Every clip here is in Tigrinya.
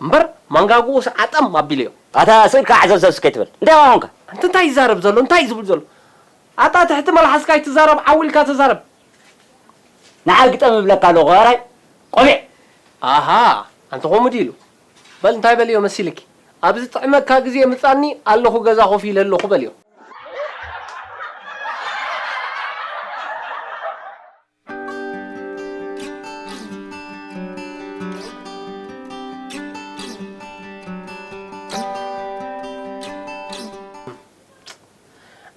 እምበር ማንጋጉኡስ ዓጠም ኣቢለዮ። ኣታ ስኢልካ ዓዘብዘብ እስከ ይትበል። እንታይ ኾንካ? ኣንቲ እንታይ ይዛረብ ዘሎ? እንታይ እዩ ዝብል ዘሎ? ኣታ ትሕቲ መልሓስካ ኣይትዛረብ፣ ዓው ኢልካ ተዛረብ። ንዓ ግጠም እብለካ ኣለኹ፣ ኣራይ ቆቢዕ። ኣሃ፣ ኣንቲ ከምኡ ድዩ ኢሉ? በል እንታይ በልዮ መሲልኪ? ኣብ ዝጥዕመካ ግዜ ምጻኒ ኣለኹ፣ ገዛ ኮፍ ኢለ ኣለኹ በልዮ።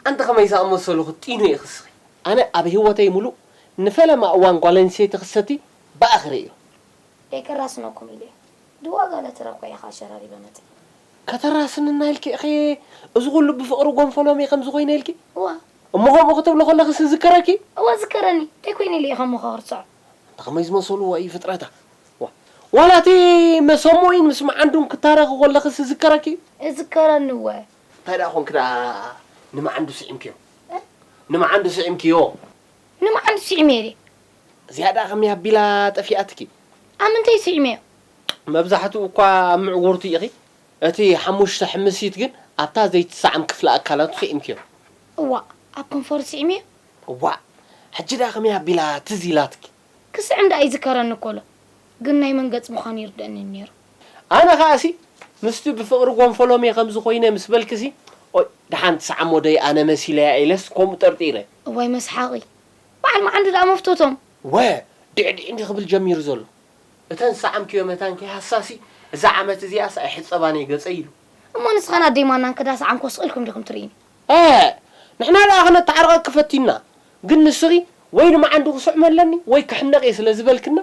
ኣንቲ ከመይ ዝኣመሰሉ ክትጢኑ ኢኺ እስኺ? ኣነ ኣብ ህይወተይ ሙሉእ ንፈለማ እዋን ጓል ኣንስተይቲ ክትሰቲ ብኣኺ ርእዮ። ደይከራስነኩም ኢለ ድዋ ጋለ ተረኳ ኢኻ ሸራሪበ መጽእ። ከተራስንና ኢልኪ ኢኺ እዚ ኩሉ ብፍቕሪ ጎንፎሎሚ ከም ዝኾይነ ኢልኪ? እዋ። እሞ ከምኡ ክትብሊ ከለኽስ ዝከረኪ? እዋ ዝከረኒ። እንታይ ኮይነ ኢለ ኢኻ እሞ ከርጽዖ? እንተ ከመይ ዝመሰሉ ወይ ፍጥረታ። ዋ-፣ ዋላ እቲ መሰሞይን ምስ መዓንዱን ክታረኺ ከለኽስ ዝከረኪ? እዝከረኒ እወ። እንታይ ደኣ ኮንክ ደኣ ንመዓንዱ ስዒምክዮ? እ? ንመዓንዱ ስዒምክዮ? ንመዓንዱ ስዒመ ድየ? እዚኣ ደኣ ከመይ ኣቢላ ጠፊኣትኪ? ኣብ ምንታይ ስዒመዮ? መብዛሕትኡ እኳ ኣብ ምዕጉርቱ ኢኺ። እቲ ሓሙሽተ ሕምሲት ግን ኣብታ ዘይትሰዓም ክፍለ ኣካላቱ ስዒምክዮ። እዋእ፣ ኣብ ከንፈሩ ስዒመዮ? እዋእ፣ ሕጂ ደኣ ከመይ ኣቢላ ትዝ ኢላትኪ? ክስዕም ደኣ ይዝከረኒ እኮ ኣሎ። ግን ናይ መን ገጽ ምዃኑ ይርደኣኒ ነይሩ። ኣነ ኸኣሲ ምስቲ ብፍቕሪ ጎንፎሎሜ ከምዚ ኮይነ ምስ በልክሲ፣ ኦይ፣ ደሓን ትሰዓሞ ደይ ኣነ መሲለያ ኢለስ ከምኡ ጠርጢረ። እዋይ መስሓቒ። በዓል መዓንዱ ደኣ መፍቶቶም። ወ፣ ድዕድዕ እንዲ ክብል ጀሚሩ ዘሎ። እተን ዝሰዓምክዮ መታን ከይሃሳሲ፣ እዛ ዓመት እዚኣስ ኣይሕጸባን እየ ገጸይ ኢሉ። እሞ ንስኻን ኣደይ ማናን ክዳ ሰዓምኮ ስቕ ኢልኩም ዲኹም ትርእይኒ? እ፣ ንሕና ደኣ ክነተዓርቐኪ ፈቲና። ግን ንስኺ ወይ ንመዓንዱ ክስዕሞ ኣለኒ ወይ ክሕነቕ እየ ስለ ዝበልክና፣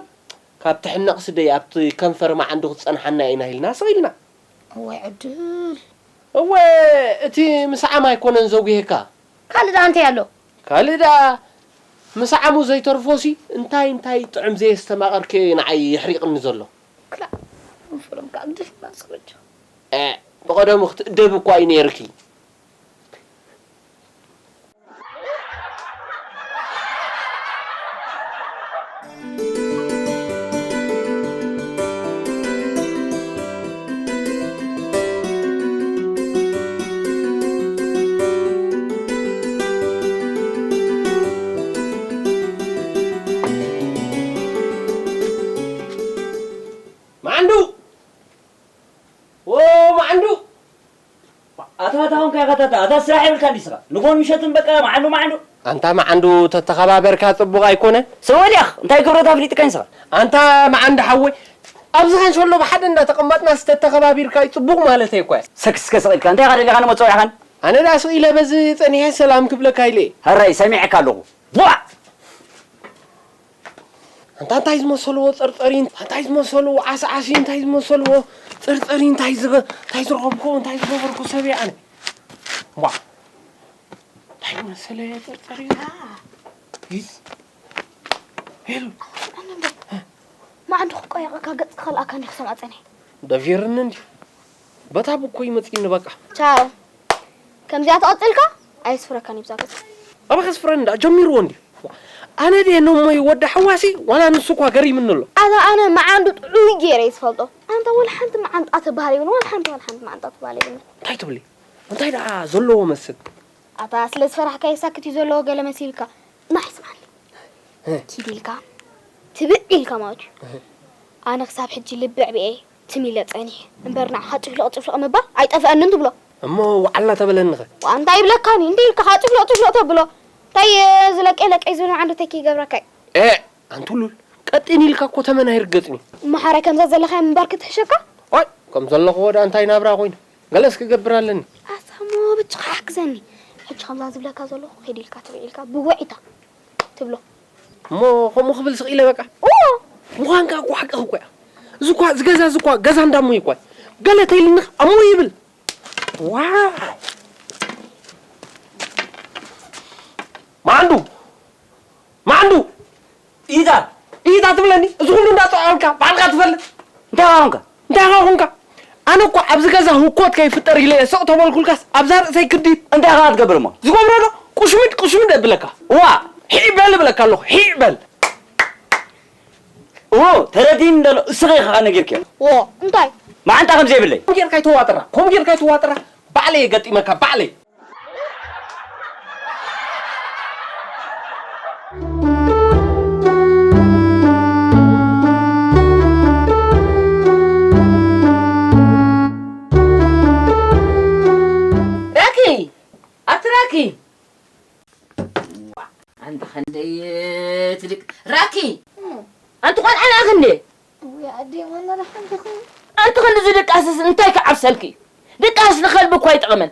ካብ ትሕነቕ ስደይ ኣብቲ ከንፈር መዓንዱ ክትጸንሓና ኢና ኢልና ስቕ ኢልና። እዋይ ዕድል። እወ፣ እቲ ምስዓም ኣይኮነን ዘጉሄካ። ካልእ ደኣ እንታይ ኣሎ? ካልእ ደኣ፣ ምስዓሙ ዘይተርፎሲ እንታይ እንታይ ጥዑም ዘየስተማቐርኪ ንዓይ የሕሪቕኒ ዘሎ። ክላእ፣ ፍሎም ከኣ ግድፍ ኢልና ስቕ በጃ። እ፣ ብቐደሙ ክትእደቢ እኳ እዩ ነይርኪ። መዓንዱ! ዎ፣ መዓንዱ! ኣታ፣ ኣታ፣ ኾንካ ኢኻ፣ ኣታ፣ ኣታ፣ ኣታ፣ ስራሕ የብልካን ድዩ ንስኻ? ንጎን ምሸትን በቃ መዓንዱ፣ መዓንዱ። ኣንታ መዓንዱ፣ ተተኸባበርካ ጽቡቕ ኣይኮነን። ሰብ ወዲያኽ፣ እንታይ ክብረታ ኣፍሊጥካኝ ንስኻ? ኣንታ መዓንዱ ሓወይ፣ ኣብዚ ካንሸሎ ብሓደ እንዳተቐመጥናስ ተተኸባቢርካ እዩ ጽቡቕ ማለተይ እኮ እየ። ሰክስከ ስቕ ኢልካ፣ እንታይ ኢኻ ደሊኻ ንመጸውዒኻን? ኣነ ደኣ ስቕ ኢለ በዚ ጸኒሐ ሰላም ክብለካ ኢለ እየ። ሕራይ፣ ሰሚዐካ ኣለኹ። ቧዕ! ኣንታ እንታይ ዝመሰልዎ ጸርጸሪ፣ እንታይ ዝመሰልዎ ዓስዓሲ፣ እንታይ ዝመሰልዎ ጸርጸሪ፣ እንታይ ዝገ-፣ እንታይ ዝረኸብኩ፣ እንታይ ዝገበርኩ ሰብ እየ ኣነ። ቧዕ! እንታይ ዝመሰለ ጸርጸሪ። ሂስ። ሄሉ። ኣነ እንዶ መዓንዱ ክቆየቐካ ገጽ ክኸልኣካ እንዲኹ ሰምዓ ጸኒሐ። ደፊርኒ እንዲ። በታ ብኮይ መጺኒ በቃ። ቻው። ከምዚኣ ተቐጽልካ ኣየስፍረካን እዩ ብዛ ገጽ። ኣበ ከስፍረኒ እንዳ ጀሚርዎ እንዲ። ኣነ ድየ ነሞይ ወዲ ሓዋሲ ዋላ ንሱ እኳ ገሪምኒ ኣሎ። ኣታ ኣነ መዓንዱ ጥዑይ ገይረ እየ ዝፈልጦ። ኣንታ ወላ ሓንቲ መዓንጣ ትበሃል የብሉን፣ ወላ ሓንቲ፣ ወላ ሓንቲ መዓንጣ ትበሃል የብሉን። እንታይ ትብሊ? እንታይ ደኣ ዘለዎ መስል? ኣታ ስለ ዝፈራሕካዮ ሳክት እዩ ዘለዎ ገለ መሲልካ። ንዓይ ስምዓኒ። እ። ኪድ ኢልካ፣ ትብዕ ኢልካ ማለት እዩ። እ። ኣነ ክሳብ ሕጂ ልብዕ ብኤ ትም ኢለ ጸኒሐ። እምበር ንዓኻ ጭፍልቕ ጭፍልቕ ምባል ኣይጠፍአንን ትብሎ። እሞ ወዓላ ተበለኒ ኸ? ዋ፣ እንታይ ይብለካኒ? እንዲህ ኢልካ ኸዓ ጭፍልቕ ጭፍልቕ ተብሎ። እንታይ፣ እ፣ ዝለቀይ ለቀይ ዝብል መዓንዱ ተኪ ይገብረካ እዩ። ኤ፣ ኣንቱሉል፣ ቀጢን ኢልካ እኮ ተመን ኣይርገጽን እዩ። እሞ ሓራይ ከምዛ ዘለኻያ ምንባር ክትሕሸካ? ዋይ፣ ከም ዘለኹ ወዳ እንታይ ናብራ ኮይኑ? ገለስ ክገብር ኣለኒ። ኣሳሞ፣ ብቻኻ ሓግዘኒ። ሕጂ ከምዛ ዝብለካ ዘለኹ ኺድ ኢልካ ትብዕ ኢልካ ብውዒታ ትብሎ። እሞ ከምኡ ክብል ስቕ ኢለ በቃ? ኦ! ምዃንካ እኮ ሓቅኺ እኮ እያ። እዚ እኳ፣ እዚ ገዛ እዚ እኳ ገዛ እንዳሞ እዩ እኳ። ገለ ተይልኒ እሞ ይብል። ዋይ! ማንዱ! ማንዱ! ኢታ! ኢታ ትብለኒ? እዚ ኩሉ እንዳጠዓምካ ባዕልካ ትፈልጥ? እንታይ ኾንካ? እንታይ ኾንካ? ኣነ እኮ ኣብዚ ገዛ ህኮት ከይፍጠር ኢለ እየ ስቕ ተበልኩልካስ ኣብዛ ርእሰይ ክዲ። እንታይ ኸዓ ትገብር እሞ? ዝገብሮ ዶ? ቁሽምድ ቁሽምድ እብለካ። ዋ! ሒዕ በል እብለካ ኣለኹ። ሒዕ በል። ኦ፣ ተረዲኒ ደሎ፣ እስኺ ኢኻ ነጊርክዮ። ዎ፣ እንታይ? መዓንጣ ከም ዘይብለይ። ከምኡ ጌርካ ኣይትዋጥራ፣ ከምኡ ጌርካ ኣይትዋጥራ። ባዕለይ የገጢመካ፣ ባዕለይ። ራኪ! ኣቲ ራኪ! ኣንቲ ኸንደይ ትልቅ ራኪ! ኣንቲ ቆልዓ ናኺ እንዴ? ውይ ኣደይ፣ ዋና ደሓን ዲኺ? ኣንቲ ኸንዲ ዝድቃስስ እንታይ ክዓብሰልኪ? ድቃስ ንኸልቢ እኮ ኣይጠቕምን።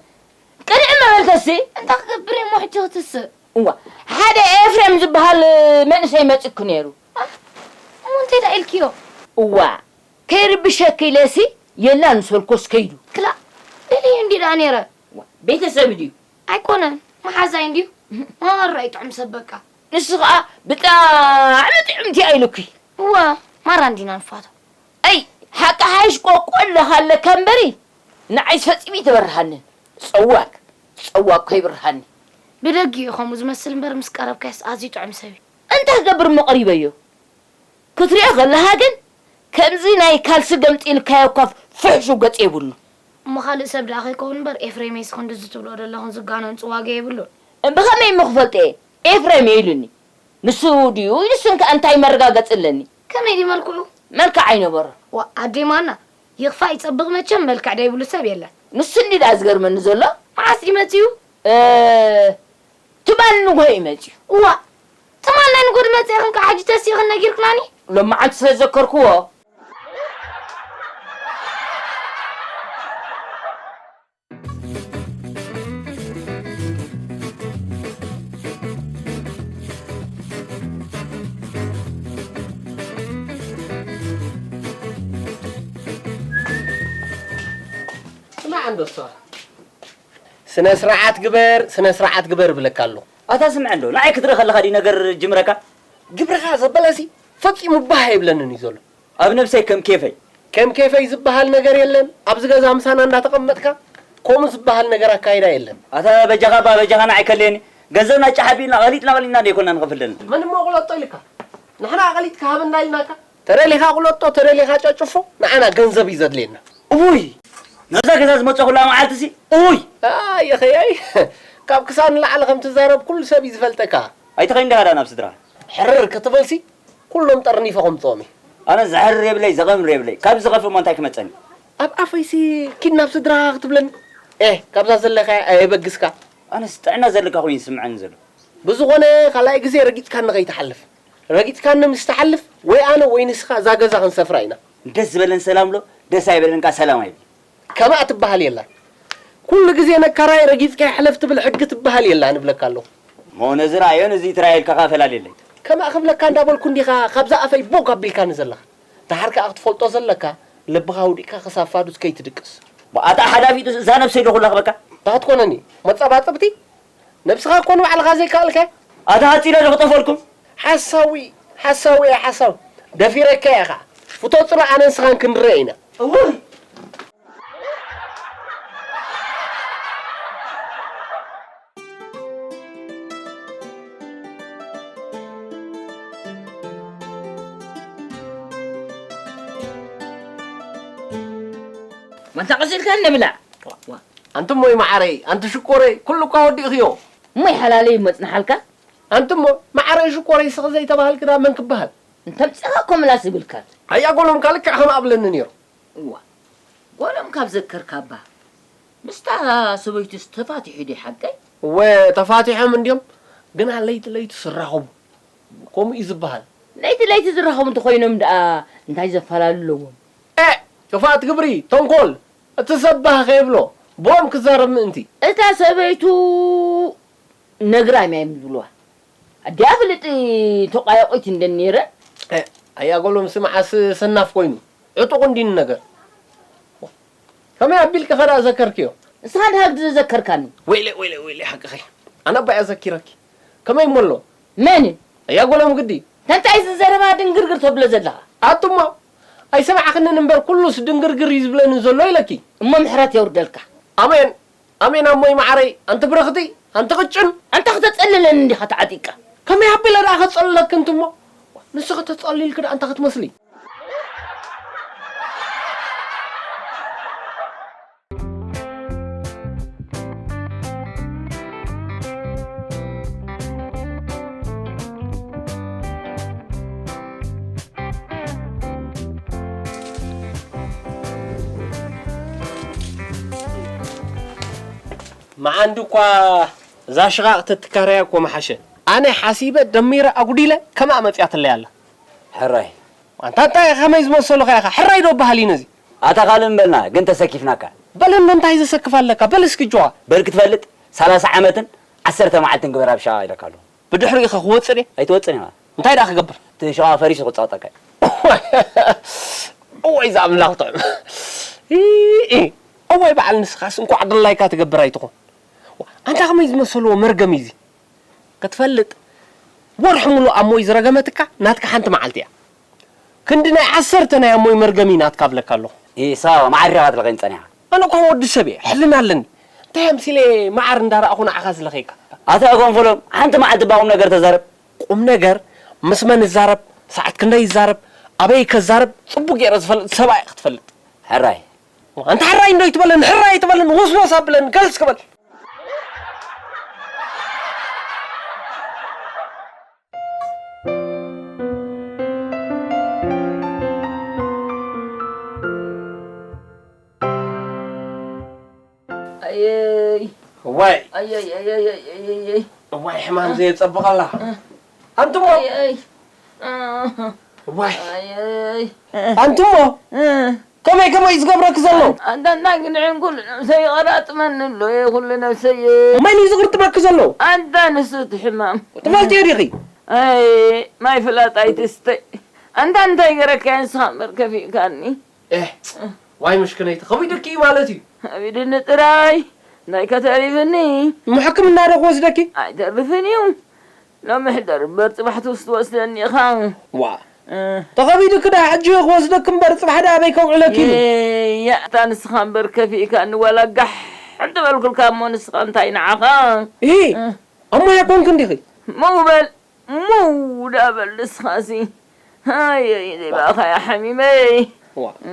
ቅንዒ መበልተሲ? እንታይ ክገብር እየ እሞ ሕጂ ክትስእ? እዋ፣ ሓደ ኤፍሬም ዝበሃል መንእሰይ መጺእኩ ነይሩ። ኣ፣ እሞ እንታይ ደኣ ኢልክዮ? እዋ፣ ከይርብሸኪ ኢለሲ የላን ሰልኮስ ከይዱ። ክላእ፣ ደልየ እንዲ ደኣ ነይረ። እዋ፣ ቤተሰብ ድዩ? ኣይኮነን፣ መሓዛይ እንድዩ። ማራ ይጥዕም ሰብ በቃ። ንሱ ኸኣ ብጣዕሚ ጥዕምቲ እያ ኢሉኪ። እዋ፣ ማራ እንዲና ንፋቶ። ኣይ፣ ሓቂ ሓይሽ ቆቆ ኣለኻ ኣለካ እምበሪ፣ ንዓይስ ፈጺሙ ይተበርሃኒ። ጸዋግ፣ ጸዋግ ኮይብርሃኒ። ብደጊኡ ከምኡ ዝመስል እምበር ምስ ቀረብካዮስ ኣዝዩ ጥዑም ሰብ እዩ። እንታይ ክገብር እሞ ቀሪበዮ? ክትሪኦ ከለኻ ግን ከምዚ ናይ ካልሲ ገምጢልካዮ እኳ ፍሕሹ ገጽ የብሉ። እሞ ካልእ ሰብ ደኣ ከይከውን እምበር ኤፍሬመይስ ክንድዚ ትብልኦ ዘለኹን ዝጋነን ጽዋገ የብሉን። ብኸመይ እሞ ክፈልጦ እየ? ኤፍሬም እየ ኢሉኒ። ንሱ ድዩ ኢሉስ እንከ እንታይ መረጋገጺ ኣለኒ? ከመይ ድዩ መልክዑ? መልክዕ ኣይነበሮ። ዋ፣ ኣደይ ማና፣ ይኽፋእ ይጸብቕ መቸም መልክዕ ደይብሉ ሰብ የለን። ንሱ እንዲ ደኣ ዝገርመኒ ዘሎ። መዓስ ድዩ መጺኡ? እ፣ ትማሊ ንግሆ እዩ መጺኡ። እዋ፣ ትማሊ ናይ ንግሆ ድመጽእ ኢኽን ከኣ ሕጂ ተሲእኽን ነጊርክናኒ? ሎማዓንቲ ስለ ዝዘከርክዎ። ስማዕ እንዶ እሷ። ስነ ስርዓት ግበር፣ ስነ ስርዓት ግበር እብለካ ኣለኹ። ኣታ ስምዐ እንዶ፣ ንዓይ ክትርኢ ከለኻ ድዩ ነገር ጅምረካ? ግብርኻ ዘበለሲ ፈጺሙ ባህ ኣይብለንን እዩ ዘሎ። ኣብ ነብሰይ ከም ኬፈይ። ከም ኬፈይ ዝበሃል ነገር የለን። ኣብዚ ገዛ ምሳና እንዳተቐመጥካ ከምኡ ዝበሃል ነገር ኣካይዳ የለን። ኣታ በጃኻ እባ፣ በጃኻ ንዓይ ከልየኒ። ገንዘብና ጫሕ ኣቢልና፣ ቀሊጥና ቀሊጥና ደይኮንና ንኸፍል ዘለና። መን እሞ ቅለጦ ኢልካ? ንሕና ኣቐሊጥካ ሃበና ኢልናካ? ተደሊኻ ቁለጦ፣ ተደሊኻ ጨጭፎ፣ ንዓና ገንዘብ እዩ ዘድልየና። እውይ! ነዛ ገዛ ዝመጾ ኩላ መዓልቲ ሲ፣ እውይ! ኣየኸያይ፣ ካብ ክሳድ ንላዕሊ ከም ትዛረብ ኩሉ ሰብ እዩ ዝፈልጠካ። ኣይተኸይን ዲኻ ደኣ ናብ ስድራ? ሕርር ክትበልሲ፣ ኩሎም ጠርኒፈ ከምጽኦም እየ። ኣነ ዘሕርር የብለይ፣ ዘቐምር የብለይ። ካብ ዝኸፍእ እሞ እንታይ ክመጸኒ? ኣብ ኣፈይሲ ኪድ ናብ ስድራኻ ክትብለኒ? ኤህ፣ ካብዛ ዘለኻያ ኣየበግስካ። ኣነስ ጥዕና ዘለካ ኮይኑ ይስምዐኒ ዘሎ። ብዝኾነ፣ ካልኣይ ግዜ ረጊጽካኒ ከይትሓልፍ። ረጊጽካኒ ምስ ትሓልፍ፣ ወይ ኣነ ወይ ንስኻ እዛ ገዛ ክንሰፍራ ኢና። ደስ ዝበለን ሰላም ኣሎ፣ ደስ ኣይበለን ከኣ ሰላም ኣይብል። ከምኣ ትበሃል የላን። ኩሉ ግዜ ነካራይ ረጊጽካዮ ሕለፍ ትብል ሕጊ ትበሃል የላን እብለካ ኣለኹ። እሞ ነዚ ርኣዮን እዚ ትራዮ ኢልካ ከኣ ፈላልየለይ። ከምኣ ክብለካ እንዳበልኩ እንዲኻ ካብዛ ኣፈይ ቦግ ኣቢልካኒ ዘለኻ። ደሓር ከኣ ክትፈልጦ ዘለካ፣ ልብኻ ኣውዲቕካ ክሳብ ፋዱስ ከይትድቅስ። ኣታ ሓዳፊ እዛ ነብሰይ ዶ ኩላ ክበካ? እንታይ ክትኮነኒ? መጸባጸብቲ? ነብስኻ እኮ ንባዕልኻ ዘይከኣልካ። ኣታ ሃጺለ ዶ ክጠፈልኩም? ሓሳዊ፣ ሓሳዊ እያ ሓሳዊ። ደፊረካ እያ ኸዓ። ፍቶ ጽናዕ ኣነ ንስኻን ክንረአ ኢና። እውይ! ማንታ ቀሲልካ ንብላ። ዋ፣ ዋ። ኣንቲ እሞይ መዓረይ፣ ኣንቲ ሽኮረይ፣ ኩሉ እኳ ወዲእኽዮ። እሞይ ሓላለይ መጽንሓልካ። ኣንቲ እሞ መዓረይ ሽኮረይ ስቕ ዘይተባህልኪ ዳ መን ክበሃል? እንተምጽእኻ እኮ ምላስ ይብልካን። ኣያ ጎሎም ካልክዕ ከም ኣብለኒ ነይሩ። እዋ፣ ጎሎም ካብ ዘከርካ እባ፣ ምስታ ሰበይቱስ ተፋቲሑ ድዩ ሓቀይ? እወ፣ ተፋቲሖም እንድዮም፣ ግና ለይቲ ለይቱ ስራኸቡ። ከምኡ እዩ ዝበሃል። ለይቲ ለይቲ ዝራኸቡ እንተኾይኖም ደኣ እንታይ ዘፈላለ ኣለዎም? ኤ፣ ክፍኣት ግብሪ፣ ተንኮል፣ እቲ ሰብ ባህ ከይብሎ፣ ብኦም ክዛረብ ምእንቲ። እታ ሰበይቱ ነግራይ ማይ ዝብልዋ። ኣዲኣ ፍልጥ ተቋያቆይት እንደን ነይረ። እ፣ ኣያ ጎሎም ስምዓስ ሰናፍ ኮይኑ፣ ዕጡቕ እንዲን ነገር። ከመይ ኣቢልኪ ኸ ደኣ ዘከርክዮ? ንስኻ ድሃ ግዲ ዘዘከርካኒ። ወይለ፣ ወይለ፣ ወይለ፣ ሓቅኺ። ኣነ ኣባይ ኣዘኪረኪ። ከመይ እሞ ኣሎ? መን? ኣያ ጎሎም ግዲ። እንታይ እዚ ዘረባ ድንግርግር ተብሎ ዘለኻ? ኣቱሞ፣ ኣይሰማዕኽንን እምበር ኩሉስ ድንግርግር እዩ ዝብለኒ ዘሎ ኢለኪ። እሞ ምሕረት የውርደልካ። ኣሜን። ኣሜን ኣሞይ መዓረይ፣ ኣንቲ ብርኽቲ፣ ኣንቲ ቅጭን። ኣንታ ክተጸልለኒ እንዲኻ ተዓጢቕካ። ከመይ ኣቢለ ደኣ ከጸልለኪ እንትሞ? ንስኺ ተጸሊልኪ ደኣ እንታይ ክትመስሊ? መዓንዲ እኳ እዛ ሽቓቕ ተትካረያ እኮ መሓሸ። ኣነ ሓሲበ ደሚረ ኣጉዲለ ከምኣ መጽያትለይ ኣላ። ሕራይ። ኣንታ እንታይ ከመይ ዝመሰሉ ኢኻ? ሕራይ ዶ በሃል እዩ ነዚ? ኣታ ካልእ እምበልና፣ ግን ተሰኪፍናካ። በል እንዶ እንታይ ዘሰክፍ ኣለካ? በል እስኪ ጆዋ። በል ክትፈልጥ ሰላሳ ዓመትን ዓሰርተ መዓልትን ግበር ኣብ ሸቓቕ ኢለካ ኣለኹ። ብድሕሪኡ ኸ ክወጽእ ድየ? ኣይትወጽእን ኢኻ። እንታይ ደኣ ክገብር? እቲ ሸቓቕ ፈሪሱ ክጸቕጠካ እዩ። እዋይ፣ እዛ ኣምላኽ ጥዑም። ኢ፣ ኢ። እዋይ፣ በዓል ንስኻስ እንቋዕ ድላይካ ትገብር ኣይትኹን። ኣንታ ከመይ ዝመሰልዎ መርገም እዩ እዚ? ክትፈልጥ፣ ወርሒ ሙሉእ ኣሞይ ዝረገመትካ ናትካ ሓንቲ መዓልቲ እያ። ክንዲ ናይ ዓሰርተ ናይ ኣሞይ መርገም እዩ ናትካ እብለካ ኣለኹ። ኢሳ፣ መዓር ኢኻ ትልኸኒ ጸኒኻ። ኣነ እኳ ወዲ ሰብ እየ፣ ሕልና ኣለኒ። እንታይ ኣምሲለ መዓር እንዳረኣኹ ንዓኻ ዝለኸየካ? ኣታ ጎንፈሎም፣ ሓንቲ መዓልቲ እባ ቁም ነገር ተዛረብ። ቁም ነገር? ምስ መን እዛረብ? ሰዓት ክንደይ ይዛረብ? ኣበይ ከዛረብ? ጽቡቕ ገይረ ዝፈልጥ ሰብኣይ ክትፈልጥ። ሕራይ። ኣንታ ሕራይ እንዶ ይትበለን፣ ሕራይ ይትበለን፣ ወስወስ ኣብለን፣ ገልጽ ክበል። ኣየይ። እዋይ። ኣየይ፣ ኣየይ፣ ኣየይ፣ ኣየይ፣ ኣየይ። እዋይ፣ ሕማም ዘየጸብቐላ። እ። ኣንቱሞ። ኣየይ። እዋይ። ኣየይ። ኣንቱሞ። እ። ከመይ፣ ከመይ ዝገብረኪ ዘሎ? ኣንታ፣ ኣንታ፣ እንታይ ግንዕን ኩሉ ነብሰይ ይቐራጥመኒ ኣሎ፣ እየ ኩሉ ነብሰይ። መን እዩ ዝቕርጥመኪ ዘሎ? ኣንታ ንሱ እቲ ሕማም። ትፈልጥዮ ዲኺ? ኣይ፣ ማይ ፍላጥ ኣይትስተይ። ኣንታ እንታይ ገረካዮ ንስኻ እምበር ከፊእካኒ። ኤህ፣ ዋይ ምሽክነይቲ፣ ከቢዱኪ እዩ ማለት እዩ። ከቢዱኒ ጥራይ፣ እንታይ ከተሪፍኒ? እሞ ሕክምና ዶ ክወስደኪ? ኣይተርፍን እዩ። ሎሚ ሕደር እምበር ጽባሕ ትውስ ትወስደኒ ኢኻ። ዋ። እ። ተኸቢዱኪ ደኣ ሕጂ ክወስደኪ እምበር ጽባሕ ደኣ ኣበይ ከውዕለኪ ኢሉ? እያ፣ እታ ንስኻ እምበር ከፊእካኒ ዋላ ጋሕ እንተበልኩልካ እሞ ንስኻ እንታይ ንዓኻ? ኢ፣ እ። ኣሞ ኣይኮንክን ዲኺ? ምው በል፣ ምው ደኣ በል ንስኻሲ። ኣየይ፣ ደይ ባኻያ ሓሚመይ። ዋ። እ።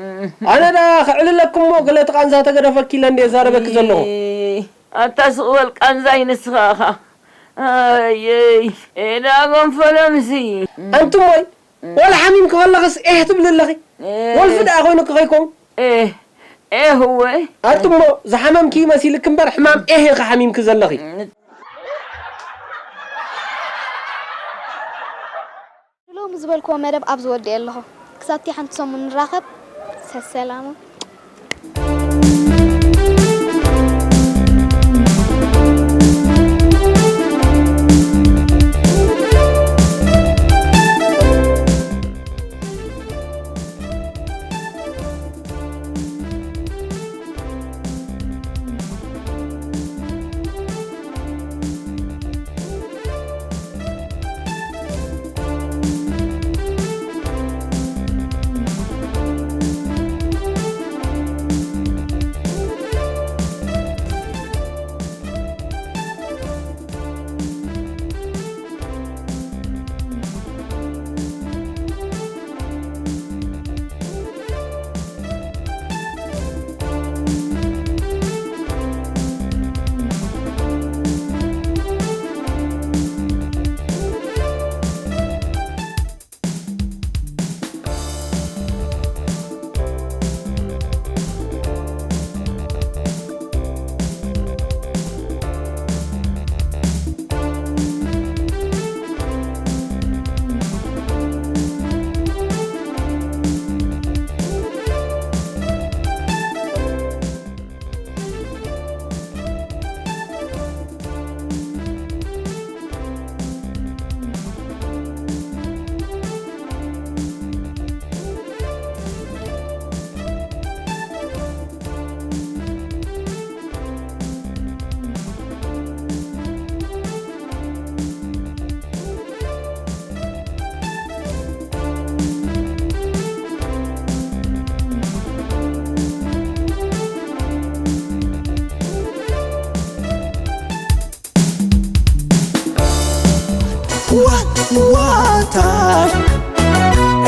ኣነ ደኣ ክዕልለኪ እሞ ገለ እቲ ቃንዛ ተገደፈኪ ኢለ እንድየ ዛረበኪ ዘለኹ። ኢ፣ ኣታ ስቕ በል ቃንዛይ ንስኻ ኢኻ። ኣየይ፣ ኤዳ ጎንፈሎምሲ። ኣንቱሞይ፣ ዋላ ሓሚምኪ ከለኽስ ኤህ ትብሊ ኣለኺ? ኤህ። ወልፊ ደኣ ኮይኑኪ ከይከውን? ኤህ፣ ኤህ እወ። ኣንቱሞ፣ ዝሓመምኪ መሲልኪ እምበር ሕማም ኤህ ኢኺ ሓሚምኪ ዘለኺ። ሎሚ ዝበልክዎ መደብ ኣብዚ ወዲኤ ኣለኹ። ክሳብቲ ሓንቲ ሰሙን ንራኸብ። ሰሰላሙ።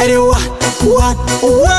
Ready, one, one, one.